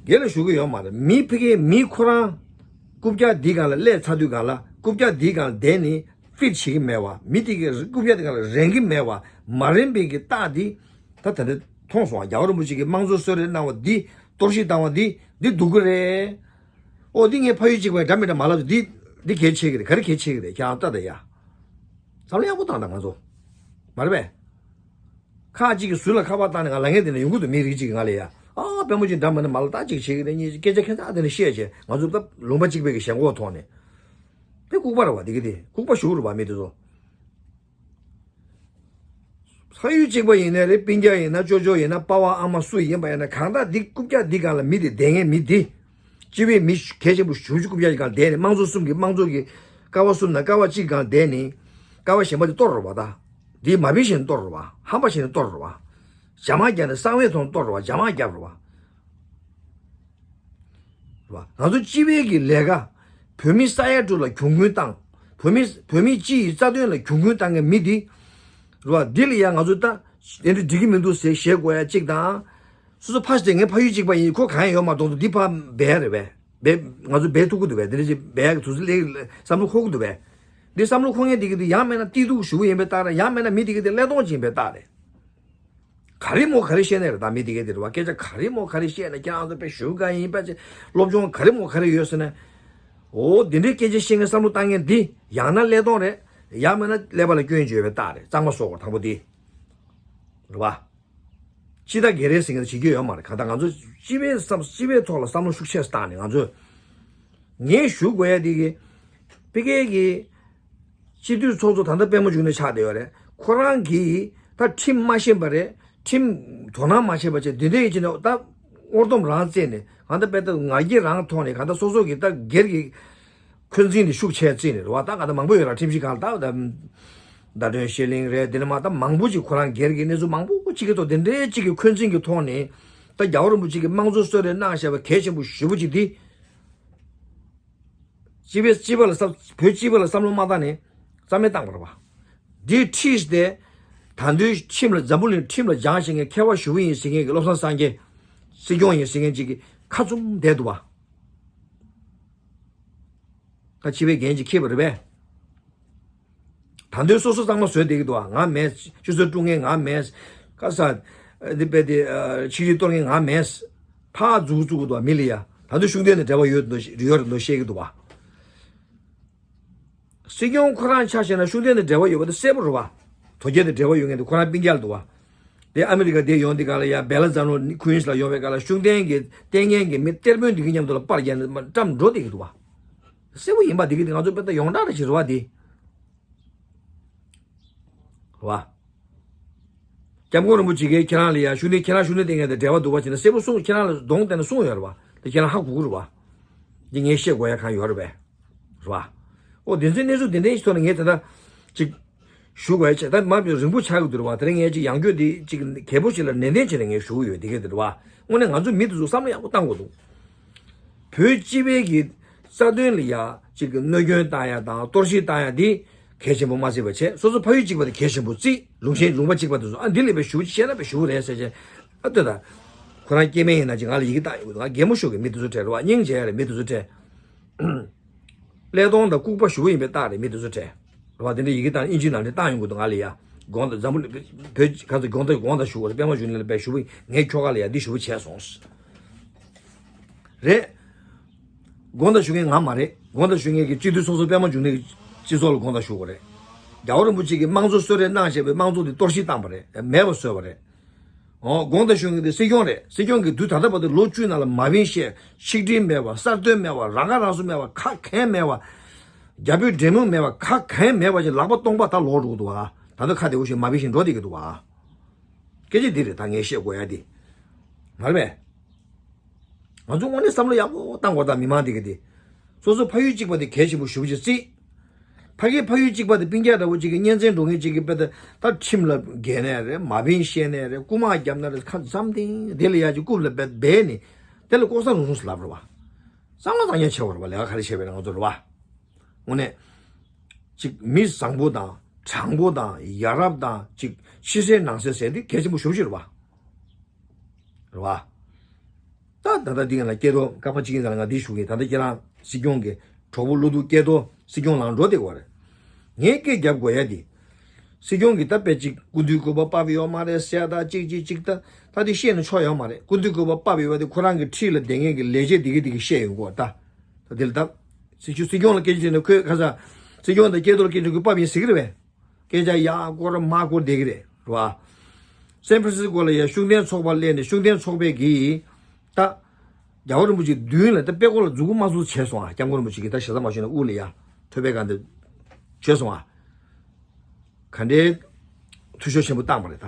སྒེར་ལ་ཞུ་གི་ཡོད་མ་རེད། མི་ཕ་གིའི་མི་ཁོ་རང་རྐུབ་བཀྱག་འདིའི་སྒང་ལ་སླེབས་ཚར་དུས་སྒང་ལ་རྐུབ་བཀྱག་འདིའི་སྒང་ལ་བསྡད་ནས་ཕིཊ་བྱེད་ཀྱི་མེད་བ། མི་དེ་གི་རྐུབ་བཀྱག་དེ་སྒང་ལ་རན་གྱི་མེད་བ། མ་རན་པའི་གི་རྟགས་འདི་ད་ད་ལྟ་མཐོང་སོང་བ། རྒྱལ་བ་རིན་པོ་ཆེ་གི་དམངས་གཙོ་གསོལ་རས་གནང་བ་འདི་གཏོར་བཤིག་བཏང་བ་འདི་འདི་སྡུག་གི་རེད། ཨོ་འདི་ངས་ཕ་ཡུལ་གཅིག་པ་འདྲ་མི་འདྲ་མ་ལབ་འདི་འདི་གལ་ཆེ་གི་རེད། ག་རེ་གལ་ཆེ་གི་རེད། ཁྱེད་རང་ལྟ་ད་ཡ། བསམ་བློ་ཡག་པོ་བཏང་ད་ང་ཚོ། མ་རེད་པས། ཁག་ཅིག་གིས་ཟུར་ལ་ཁ་པར་བཏང་ནས་ང་ལབ་མཁན་དེ་འདྲ་ཡོང་གི་འདུག་མི་རིགས་གཅིག་གིས་ང་ལ་ཡ། ཨ་པད་མ་ཅིག་འདྲ་མི་འདྲ་མ་ལ་ད་ཅིག་བྱེད་ཀྱི་རེད། གཉིས་སྐད་ཆ་ཁྱད་མཚར་དེ་འདྲ་བཤད་བྱས་ང་ཚོ་ད་ལུང་པ་གཅིག་པའི་གི་ཞེན་ཁོག་ཐོག་ནས། དེ་ལྐུགས་པ་རེད་བ། དེ་གི་དེ་ལྐུགས་པ་ཞུ་གི་རེད་བ་མི་དེ་ཚོ། ཕ་ཡུལ་གཅིག་པ་ཡིན་ནའི་རེད། སྤུན་ཀྱག་ཡིན་ན་ཅོ་ཅོ་ཡིན་ན་པ་ཕ་ཨ་མ་སུ་ཡིན་པ་ཡིན་ན་གང་ལྟར་འདི་རྐུབ་བཀྱག་འདི་སྒང་ལ་མི་དེ་བསྡད་མཁན་མི་དེ། སྤྱི་པའི་མི་གལ་ཆེན་པོ་ཞེ་པོ་ཅིག་རྐུབ་བཀྱག་ཅིག་སྒང་བསྡད་ནས་དམངས་གཙོ་གསུམ་གྱི་དམངས་གཙོ་གི་ཀ་བ་གསུམ་དང་ཀ་བ་གཅིག་སྒང་བསྡད་ནས་ཀ་བ་གཞན་པ་དེ་གཏོར་རེད་བ། ད་འདི་མ་བི་བཞིན་གཏོར་རེད་བ། ཧམ་པ་བཞིན་གཏོར་རེད་བ། རྒྱ་དམར་རྒྱབ་ནས་གསང་བའི་ཐོག་གཏོར་རེད་བ། རྒྱ་དམར་རྒྱབ་རེད་བ། རེད་བ། ང་ཚོ་སྤྱི་པའི་གི་ལས་ཀ་བོད་མི་ས་ཡ་དྲུག་ལ་གྱོང་གུན་བཏང་། བོད་མི་བོད་མི་སྤྱི་ཡི་རྩ་དོན་ལ་གྱོང་གུན་བཏང་མཁན་མི་འདི། རེད་བ། འདི་ལ་ཡང་ང་ཚོ་ད་དེ་འདྲ་འགྲིག་གི་མི་འདུག་ཟེར་བཤད་དགོས་ཡ་གཅིག་དང་། སོ་སོ་ཕ་ཞིག་ངའི་ཕ་ཡུལ་གཅིག་པ་ཡིན། ཁོ་གང་ཡང་ཡོད་མ་གཏོགས་འདི་ཕ་སྦས་རེད་པས། སྦས་ང་ཚོ་སྦས་ཐུབ་ཀྱི་འདུག་པས། འདི་འདྲ་ཅིག་སྦས་ཡག་གི་དུས་ཚོད་སླེབས་བསམ་བློ་འཁོར་གྱི་འདུག་པས། འདི་བསམ་བློ་འཁོར་མཁན་དེ་གི་དེ་ཡང་མིན་ན་སྐྱིད་སྡུག་ཞུ་གི་ཡིན་པའི་རྟགས་རེད། ཡང་མིན་ན་མི་དེ་གི་དེ་ཀླད་སྟོང་ཅིག་ཡིན་པའི་རྟགས་རེད། ག་རེ་མོ་ག་རེ་བཤད་ནས་རེད། ད་མི་དེ་གས་དེ་རེད་བ། སྐད་ཆ་ག་རེ་མོ་ག་རེ་བཤད་ནས་ཁྱེད་རང་ཚོ་དཔེ་ཞུ་ག་ཡིན་པ་ཅེ། སློབ་སྦྱོང་ག་རེ་མོ་ག་རེ་ཡོད་ཟེར་ན། འོ་དེ་འདྲའི་སྐད་ཆ་བཤད་མཁན་བསམ་བློ་བཏང་མཁན་འདི་ཡང་ན་ཀླད་སྟོང་རེད། ཡང་མིན་ན་ཀླད་པ་ལ་སྐྱོན་བརྗོད་པའི་རྟགས་རེད། གཙང་མ་བཟོ་དགོས་དང་པོ་དེ་རེད་བ། སྤྱི་ཟླ་སྒེར་རེ་ཟེར་མཁན་བྱེད་རྒྱུ་ཡོད་མ་རེད། གང་ལྟར་ང་ཚོ་སྤྱི་པའི་བསམ་སྤྱི་པའི་ཐོག་ལ་བསམ་བློ་ཤུགས་ཆེ་བཏང་ནས་ང་ཚོས་ངས་ཞུ་དགོས་ཡ་དེ་གི་ཕ་གི་གི་སྤྱི་འཐུས་ཚོགས་གཙོ་ད་ལྟ་པད་མ་འབྱུང་གནས་ཆགས་བསྡད་ཡོད་རེད། ཁོ་རང་གིས་ད་ཁྲིམས་མ་ཤེས་པ་རེད། ཁྲིམས་དོ་སྣང་མ་བྱས་པ་བྱས་འདི་འདྲ་ཡིན་ཕྱིན་ན་ད་དབོར་སྡོམ་རང་བཙལ་ནས་གང་ལྟར་དཔེ་ད་ང་རྒྱལ་རང་ཐོག་ནས་གང་ལྟར་སོ་སོ་གི་ད་སྒེར་གྱི་འཁོན་འཛིན་དེ་ཤུགས་ཆེ་བརྩིས་ནས་རེད་བ། ད་གང་ལྟར་མང་པོ་ཡོད་ར། ཁྲིམས་ཞིབ་ཁང་ལ་ད་ད་ཟླ་སྒྲོན་ཤེས་གླིང་རེད། འདི་ནས་མ་ད་མང་པོ་ཅིག་ཁོ་རང་སྒེར་གྱི་གནས་ཚུལ་མང་པོ་གཅིག་གི་ཐོག་དེ་འདྲའི་གཅིག་གི་འཁོན་འཛིན་གྱི་ཐོག་ནས་ད་རྒྱལ་བ་རིན་པོ་ཆེ་གི་དམངས་གཙོ་གསོལ་རས་གནང་བཞག་པ་གལ་ཆེན་པོ་ཞེ་པོ་ཅིག་འདི། སྤྱི་པའི་སྤྱི་པ་ལ་བསམ་བོད་སྤྱི་པ་ལ་བསམ་བློ་མ་བཏང་ནས་རྩ་མེད་བཏང་བ་རེད་བ། འདི་ཁྲིད་དེ་ད་དུང་ཁྲིམས་ལ་འཛམ་བུ་གླིང་ཁྲིམས་ལ་སྦྱངས་བཞིན་མཁན་མཁས་པ་ཞུ་གི་ཡིན་ཟེར་མཁན་གྱི་བློ་བཟང་སངས་རྒྱས་སྲིད་སྐྱོང་ཡིན་ཟེར་མཁན་ཅིག་གི་ཁ་བཙུམ་བསྡད་འདུག་བ། ད་སྤྱི་པའི་འགན་ཅིག་འཁྱེར་བ་རེད་པས། ད་དུང་སོ་སོ་གཙང་མ་བཟོས་བསྡད་ཀྱི་འདུག་བ། ང་མེད། ཆུ་ཚོད་དཀྲུག་མཁན་ང་མེད། ཀ་ས་འདི་པས་དེ་ཆིག་སྒྲིལ་གཏོར་མཁན་ང་མེད། ཕར་འཛུགས་བཙུགས་ཀྱི་འདུག་བ། མི་ལ་ཡ་ད་དུང་ཤུགས་ལྡན་ནས་འབྲེལ་བ་ཡོད་འདུག་ཡོད་རེད་འདུག་བཤད་ཀྱི་འདུག་བ། སྲིད་སྐྱོང་ཁོ་རང་ཆ་བཞག་ན་ཤུགས་ལྡན་དང་འབྲེལ་བ་ཡོད་པ་དེ་གསལ་པོ་རེད་བ། དོལ་རྒྱལ་དང་འབྲེལ་བ་ཡོད་མཁན་དེ་ཁོ་རང་སྤུན་ཀྱག་ལ་འདུག་བ། དེ་ཨ་མི་རི་ཀ་དེ་ཡོང་དེ་ག་ལ་ཡ་བེ་ལ་ཛ་ནོ་ཁུ་ཡིན་སི་ལ་ཡོང་བའི་སྐབས་ལ་ཤུགས་ལྡན་གྱི་ལྟས་ངན་གྱི་མི་གཏེར་དཔོན་དེ་གི་མཉམ་དུ་ལ་པར་རྒྱག་ནས་བཀྲམ་འགྲོ་བསྡད་ཀྱི་འདུག་བ། གསལ་པོ་ཡིན་པ་དེ་གི་དེ་ང་ཚོ་དཔེ་ད་ཡོངས་གྲགས་རེ་ཞིག་རེད་བ་དེ། རེད་བ། སྐྱབས་མགོན་རིན་པོ་ཆེ་གིས་ཁྱེད་རང་ལ་ཡ་ཤུགས་ལྡན་ཁྱེད་རང་ཤུགས་ལྡན་ལྟས་ངན་དང་འབྲེལ་བ་འདུག་བ་བྱས་ན་གསལ་པོ་གསུངས། ཁྱེད་རང་ལ་གདོང་བསྟན་ན་གསུངས་ཡོད་རེད་བ། དེ་ཁྱེད་རང་ཧ་གོ་གི་རེད་བ། འདི་ངས་བཤད་དགོས་ཡ་གང་ཡོད་རེད་པས། རེད་བ། ཨོ་དེ་ཚོའི་གནས་ཚུལ་དེ་འདྲའི་ཐོག་ནས་ངས་ད་ལྟ་ཅིག་ཞུ་དགོས་ཡ་ཆེ་ད་མ་རིང་པོ་ཆགས་ཀྱི་འདུག་རེད་བ། དེ་རིང་ངས་ཅིག་ཡང་བསྐྱར་འདི་ཅིག་གལ་པོ་ཞིག་ལ་ནན་ཏན་བྱས་ནས་ངས་ཞུ་གི་ཡོད་དེ་གས་དེ་རེད་བ། དངོས་གནས་ང་ཚོ་མི་དེ་ཚོ་བསམ་བློ་ཡག་པོ་བཏང་དགོས་འདུག་བོད་སྤྱི་པའི་གི་རྩ་དོན་ལ་ཡ་ཅིག་གི་གནོད་སྐྱོན་བཏང་ཡ་དང་གཏོར་བཤིག་བཏང་ཡ་འདི་གལ་ཆེན་པོ་མ་བརྩིས་པ་བྱས། སོ་སོ་ཕ་ཡུལ་གཅིག་པ་དེ་གལ་ཆེན་པོ་བརྩིས། ལུང་ཆེན་ལུང་པ་གཅིག་པ་དེ་ཚོ་ཨ་འདི་ལས་པའི་ཞུ་བྱས་ན་པའི་ཞུ་རེད་ཟེར་བྱས། ཨ་ལྟོས་དང་། ཁོ་རང་སྐྱེ་དམན་ཡིན་ན་ཅིག་ང་ལ་ཡི་གེ་བཏང་ཡོད། ང་གད་མོ་ཤོར་གི་མི་དེ་ཚོ་གྲས་རེད་བ། སྙིང་རྗེ་ཡ་རེད་མི་དེ་ཚོ་གྲས། ཀླད་སྟོང་དང་ལྐུགས་པ་ཞུ་བ་ཡིན་པའི་རྟགས་རེད་མི་དེ་ཚོ་གྲས། རེད་བ། དེ་འདྲ་ཡི་གེ་བཏང་ཨིན་ཇི་ནང་ནས་བཏང་ཡོང་གི་འདུག་ང་ལ་ཡ། དགོངས་དག་འཛམ་བུ་བོད་ག་ཚོད་དགོངས་དག་དགོངས་དག་ཞུ་བ་རེད། པད་མ་འབྱུང་གནས་ལ་པའི་ཞུ་བ་ངས་ཁྱོ་ག་ལ་ཡ་འདི་ཞུ་བ་བྱས་སོང་། རེད། དགོངས་དག་ཞུ་མཁན་ང་མ་རེད། དགོངས་དག་ཞུ་མཁན་གྱི་སྤྱི་འཐུས་ཚོགས་གཙོ་པད་མ་འབྱུང་གནས་ཀྱི་སྤྱི་ཚོགས་ལ་དགོངས་དག་ཞུ་དགོས་རེད། རྒྱལ་བ་རིན་པོ་ཆེ་གིས་དམངས་གཙོ་གསོལ་རས་གནང་བྱས་པའི་དམངས་གཙོ་དེ་གཏོར་བཤིག་བཏང་བ་རེད། མེད་པ་བཟོས་པ་རེད། འོ་དགོངས་དག་ཞུ་མཁན་དེ་སྲིད་སྐྱོང་རེད། སྲིད་སྐྱོང་གིས་དུས་ད་ལྟ་བར་དུ་ལོ་བཅུ་ནང་ལ་མ་བིན་བཤད། ཆིག་སྒྲིལ་མེད་པ། གསར་གཏོད་མེད་པ། རང་ཁ་རང་གསོ་མེད་པ། ཁ་གང་མེད་པ། རྒྱ་བོད་འབྲེལ་མོལ་མེད་པ། ཁ་གང་མེད་པ་ཅིག་ལག་པ་སྟོང་པ་ད་ལོག་འགྲོ་གི་འདུག་བ། ད་ལྟ་ཁ་བདེ་བོ་ཞིག་མ་བིན་བཞིན་འགྲོ་བསྡད་ཀྱི་འདུག་བ། སྐད་ཆ་འདི་རེད་ད་ངས་བཤད་དགོས་ཡ་འདི། མ་རེད་པས། ང་ཚོ་དངོས་གནས་བསམ་བློ་ཡག་པོ་བཏང་དགོས་ད་མི་མང་འདི་ག་འདི། སོ་སོ་ཕ་ཡུལ་གཅིག་པ་དེ་གལ་ཆེན་པོ་ཞེ་པོ་ཅིག་བརྩིས། ཕ་གིའི་ཕ་ཡུལ་གཅིག་པ་དེ་སྤུན་ཀྱག་འདྲ་བོ་གཅིག་གི་གཉེན་ཚན་འགྲོ་མཁན་གཅིག་གི་དཔེ་ད་ད་ཁྲིམས་ལ་འགལ་ནའི་རེད། མ་བིན་བཤད་ནའི་རེད། རྐུ་མ་བརྒྱབ་ན་རེད། ཁ་འཇམ་ཐིང་དེ་ལ་ཡ་གཅིག་རྐུབ་ལ་རྦད་སྦས་ནས་དེ་ལ་ལྐོག་ཟ་རུང་རུང་ཟེར་ལབ་རེད་བ། གཙང་མ་གཙང་རྐྱང་བྱེད་དགོས་རེད་བ། ལས་ཀ་ག་རེ་བྱས་པས་ན་ང་ཚོ་རེད་བ། དངོས་གནས། གཅིག་མི་བཟང་པོ་དང་དྲང་པོ་དང་ཡ་རབས་དང་གཅིག་ཕྱི་གསལ་ནང་གསལ་ཟེར་འདི་གལ་ཆེན་པོ་ཞེ་པོ་ཅིག་རེད་བ། རེད་བ། ད་ད་ལྟ་འདི་ང་ལ་སྐལ་རྡོར་སྐར་མ་གཅིག་ཡིན་ཙང་ང་འདི་ཞུ་གི། ད་ལྟ་ཁྱེད་རང་སྲིད་སྐྱོང་གི་གྲོགས་པོ་བློ་སྡུག་སྐལ་རྡོར་སྲིད་སྐྱོང་ལངས་འགྲོ་བསྡད་ཡོད་རེད། ངས་སྐད་རྒྱབ་དགོས་ཡ་འདི། སྲིད་སྐྱོང་གི་ད་དཔེ་གཅིག་སྐུ་མདུན་སྐུ་པར་ཕབ་ཡོད་མ་རེད་ཟེར་ཡ་ད་གཅིག་གཅིག་གཅིག་ད་ད་འདི་བཤད་ན་ཆོག་ཡོད་མ་རེད། སྐུ་མདུན་སྐུ་པར་ཕབ་ཡོད་པ་དེ་ཁོ་རང་གི་འཁྲིས་ལ་བསྡད་མཁན་གྱི་ལས་བྱེད་འདི་གི་འདི་གི་བཤད་ཡོང་གི་ད། ད་འདི་ལ་ད། སྲིད་སྐྱོང་སྲིད་སྐྱོང་ལ་སྐད་ཆ་དྲིས་ན་ཁོས་ཁ་ས། སྲིད་སྐྱོང་དང་སྐལ་རྡོར་སྐད་ཆ་ཁོས་ཕབ་ཡིན་ཟེར་གི་རེད་པས། སྐད་ཆ་ཡག་སྐོར་མ་སྐོར་བསྡད་ཀྱི་རེད། རེད་བ། སན་ཧྥ་རན་སིས་ཀོ་ལ་ཡ་ཤུགས་ལྡན་ཚོགས་པ་སླེབས་ནས་ཤུགས་ལྡན་ཚོགས་པའི་གི། ད། རྒྱལ་བ་རིན་པོ་ཆེ་མདུན་ལ་ད་པད་ཀོ་ལ་མཛུབ་གུ་དམར་བཟུང་བྱས་སོང་ཨ། སྐྱབས་མགོན་རིན་པོ་ཆེ་གིས་ད་ཞེ་ས་མ་ཞུས་ན་དབུ་ལ་ཡ། ཐོད་པའི་སྒང་དེ། བྱས་སོང་ཨ། ག་འདྲའི། འཐུས་ཤོར་ཆེན་པོ་བཏང་བ་རེད་ད།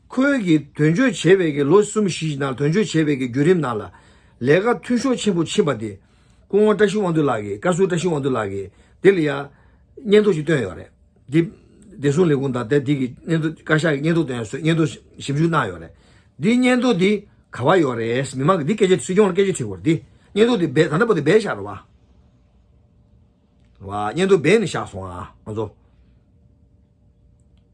ཁོས་ཀྱིས་དོན་གཅོད་བྱས་པའི་གི་ལོ་གསུམ་བཞི་ནང་དོན་གཅོད་བྱས་པའི་གི་བརྒྱུད་རིམ་ནང་ལ། ལས་ཀ་འཐུས་ཤོར་ཆེན་པོ་ཕྱིན་པ་དེ། སྐུ་ངོ་བཀྲ་ཤིས་དབང་འདུས་ལགས་ཀྱིས་བཀའ་ཟུར་བཀྲ་ཤིས་དབང་འདུས་ལགས་ཀྱིས་དེ་ལ་ཡ། སྙན་ཐོ་ཞིག་བཏོན་ཡོད་རེད། འདི། བདེ་སྲུང་ལས་ཁུངས་དང་དེ་འདི་གི་སྙན་ཐོ་བཀའ་ཤག་གི་སྙན་ཐོ་བཏོན་ཡོད་སོད་སྙན་ཐོ་ཞིབ་འཇུག་གནང་ཡོད་རེད། འདིའི་སྙན་ཐོ་འདི་ག་བ་ཡོད་རེད། མི་མང་གིས་འདི་སྐད་ཆ་སྲིད་སྐྱོང་ལ་སྐད་ཆ་དྲིས་དགོས་རེད། འདི་སྙན་ཐོ་འདི་སྦས་ད་ལྟ་བར་དུ་སྦས་བཞག་རེད་བ། རེད་བ། སྙན་ཐོ་སྦས་ནས་བཞག་སོང་ཨ་ང་ཚོ།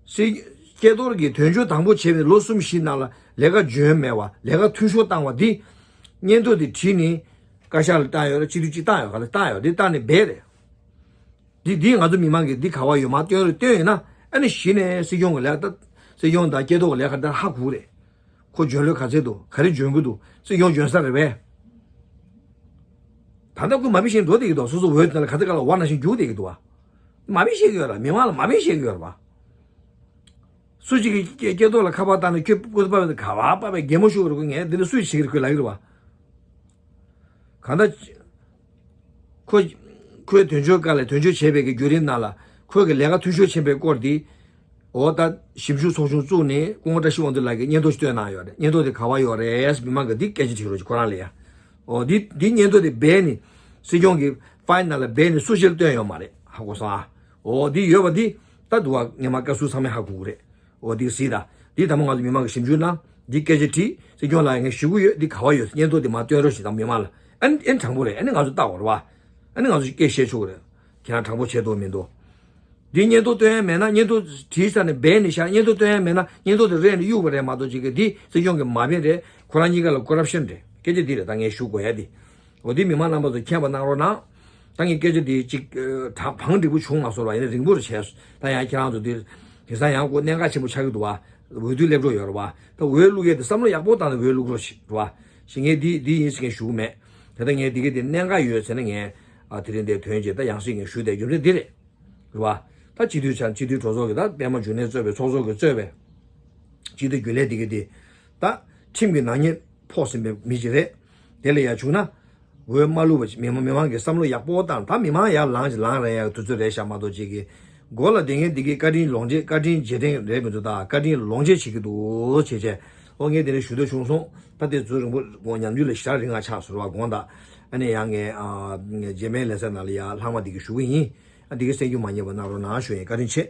སྲིད། སྐལ་རྡོར་གྱིས་དོན་གཅོད་དང་པོ་བྱས་པའི་ལོ་གསུམ་བཞི་ནང་ལ་ལས་ཀ་འཇོན་མེད་པ་ལས་ཀ་འཐུས་ཤོར་བཏང་བ་འདི། སྙན་ཐོ་འདི་བྲིས་ནས། བཀའ་ཤག་ལ་བཏང་ཡོད་རེད། སྤྱི་འཐུས་གཅིག་བཏང་ཡོད་ག་ལ་བཏང་ཡོད་འདི་བཏང་ནས་སྦས་རེད། འདི་འདི་ང་ཚོ་མི་མང་གིས་འདི་ག་བ་ཡོད་མ་བཏོན་རེད་བཏོན་ཡོད་ན་ཨ་ནི་གཞི་ནས་སྲིད་སྐྱོང་གི་ལས་ཀ་ད། སྲིད་སྐྱོང་དང་སྐལ་རྡོར་གི་ལས་ཀ་ད་ཧ་གོ་རེད། ཁོ་འཇོན་ལོས་ག་ཚད་འདུག་ག་རེ་འཇོན་གི་འདུག་སྲིད་སྐྱོང་འཇོན་ས་རེད་པས། ད་ལྟ་ཁོ་མ་བི་ཤེས་འགྲོ་བསྡད་ཀྱི་འདུག་སོ་སོ་འོས་དེ་ལ་ག་ཚད་ག་ལ་བ་ན་བཞིན་རྒྱུག་བསྡད་ཀྱི་འདུག་བ། མ་བི་ཤེས་ཀྱི་ཡོད་ར་མི་མང་ལ་མ་བི་ཤེས་ཀྱི་ཡོད་ར་བ། སུ་གཅིག་གིས་སྐེ་སྐེ་ཐོག་ལ་ཁ་པར་བཏང་ནས་ཁྱོད་སྐུ་ཚབ་པ་ག་བ་པ་བའི་གད་མོ་ཤོར་གི་རེད། ཁོ་ངས་འདི་འདྲ་སུས་བྱེད་ཀྱི་རེད་ཁོས་ལབ་ཀྱི་རེད་བ། གང་ལྟར། ཁོས་ཁོས་དོན་གཅོད་བཀའ་ལས་དོན་གཅོད་བྱས་པའི་གི་བརྒྱུད་རིམ་ནང་ལ་ཁོས་གི་ལས་ཀ་འཐུས་ཤོར་ཕྱིན་པའི་སྐོར་འདི། འོ་ད་ཞིབ་འཇུག་ཚོགས་ཆུང་བཙུགས་ནས་སྐུ་ངོ་བཀྲ་ཤིས་དབང་འདུས་ལགས་ཀྱིས་སྙན་ཐོ་ཞིག་བཏོན་གནང་ཡོད་རེད། སྙན་ཐོ་དེ་ག་བ་ཡོད་རེད། མི་མང་གིས་འདི་སྐད་ཆ་དྲིས་རོགས་ཀྱིས་ཁོ་རང་ལ་ཡ། འོ་འདི་འདི་སྙན་ཐོ་དེ་སྦས་ནས་སྲིད་སྐྱོང་གི་ཕའིལ་ནང་ལ་སྦས་ནས་སུ་ཞིག་ལ་བཏོན་ཡོད་མ་རེད། ཧ་གོ་སོང་ཨ། འོ་འདི་ཡོད་པ་འདི་ད་དུ་བ་ངས་མ་བཀའ་ཟུར་ཚང་མས་ཧ་གོ་གི་རེད། འོ་འདི་གཟིགས་དང་། འདི་དང་པོ་ང་ཚོ་མི་མང་གིས་ཞིབ་འཇུག་གནང་། འདི་སྐད་ཆ་དྲིས། སྲིད་སྐྱོང་ལགས་ངས་ཞུ་གི་ཡོད། འདི་ག་བ་ཡོད་སྙན་ཐོ་འདི་མར་སྟོན་རོགས་ཞེས་དང་མི་མང་ལ། ཨན་ཨན་དྲང་པོ་རེད། ཨ་ནི་ང་ཚོ་ལྟ་འོར་བ། ཨ་ནི་ང་ཚོ་སྐད་བཤད་ཆོག་གི་རེད། ཁྱེད་རང་དྲང་པོ་བྱེད་འདུག་མི་འདུག་འདི་སྙན་ཐོ་སྟོན་ཡ་མེད་ན། སྙན་ཐོ་བྲིས་ཚར་ནས་སྦས་ནས་བཞག་སྙན་ཐོ་སྟོན་ཡ་མེད་ན། སྙན་ཐོ་དེ་རས་ནས་གཡུག་པ་རེད་མ་གཏོགས་ཅིག་གི་འདི་སྲིད་སྐྱོང་གི་མ་དཔེ་རེད། ཁོ་རང་གཉིས་ཀ་ལ་ཀོ་རབ་ཤན་རེད། སྐད་ཆ་འདི་རེད། ད་ངས་ཞུ་དགོས་ཡ་འདི། འོ་འདི་མི་མང་རྣམ་པ་ཚོ་མཁྱེན་པ་གནང་རོགས་གནང་། ད་ངས་སྐད་ཆ་འདི་ཅིག་ཨ་བང་འགྲིག་པོ་བྱུང་མ་སོང་བ་ཡིན་ན་རིང་པོ་རུ་བྱས་སོང་། ད་ཡང་ཁྱེད་རང་ཚོ་འདི་དེང་སང་ཡང་ཁོ་གནད་འགག་ཆེན་པོ་ཆགས་ཀྱི་འདུག་བ། འོས་བསྡུ་སླེབས་འགྲོ་ཡོད་རེད་བ། ད་འོས་བླུག་ཡས་དེ་བསམ་བློ་ཡག་པོ་བཏང་ནས་འོས་བླུག་རོགས་ཞེས་རེད་བ། ཞེས་ངས་འདི་འདི་ཡིན་ཟེར་མཁན་ཞུ་གི་མེད། དེ་ལྟར་ངས་འདི་ག་དེ་གནད་འགག་ཡོད་ཟེར་ན་ངས་ཨ་དེ་རིང་འདིར་ཐོན་རྗེས་ད་ཡང་སྲིད་ངས་ཞུ་བསྡད་རྒྱུ་མཚན་འདི་རེད། རེད་བ། ད་སྤྱི་འཐུས་ཚོགས་སྤྱི་འཐུས་གྲོས་ཚོགས་ཀྱི་ད་པད་མ་འབྱུང་གནས་གཙོས་པའི་ཚོགས་གཙོ་གིས་གཙོས་པའི་སྤྱི་འཐུས་རྒྱུན་ལས་འདི་ག་དེ་ད་ཁྲིམས་ཀྱི་ནག་ཉེས་ཕོག་ཟིན་པའི་མི་ཞིག་རེད། དེ་ལ་ཡང་བྱུང་ན། འོས་མ་བླུགས་པ་མི་མང་མི་མང་གི་བསམ་བློ་ཡག་པོ་བཏང་། ད་མི་མང་ཡར་ལངས་ལངས་རན་ཡག་དུས་ཚོད་རེད་ཤག་མ་གཏོགས་ཅིག་གི་མགོ་ལ་བསྡད་མཁན་འདི་གི་བཀའ་དྲིན་ལོངས་སྤྱོད་བཀའ་དྲིན་རྗེས་དྲན་རེད་མི་འདུག་ད་བཀའ་དྲིན་ལོངས་སྤྱོད་བྱེད་ཀྱི་འདུག་བྱས་བྱས། ཨོ་ངས་དེ་ནས་ཞུ་འདོད་བྱུང་སོང་། ད་དེ་ཚོ་རིང་པོ་ངོ་ཉམས་འགྱུར་ལ་ཞེ་དྲག་རིང་ང་ཆགས་སོང་བ་དགོངས་དག་ཨ་ནི་ཡང་ངས་ཨ་རྗེས་མའི་ལེ་ཚན་ནང་ལ་ཡ་ལྷག་མ་འདི་གི་ཞུ་གི་ཡིན། ཨ་འདི་གི་གསན་རྒྱུ་མ་བསྙེལ་བ་གནང་རོགས་གནང་ཞུ་ཡིན། བཀའ་དྲིན་ཆེ།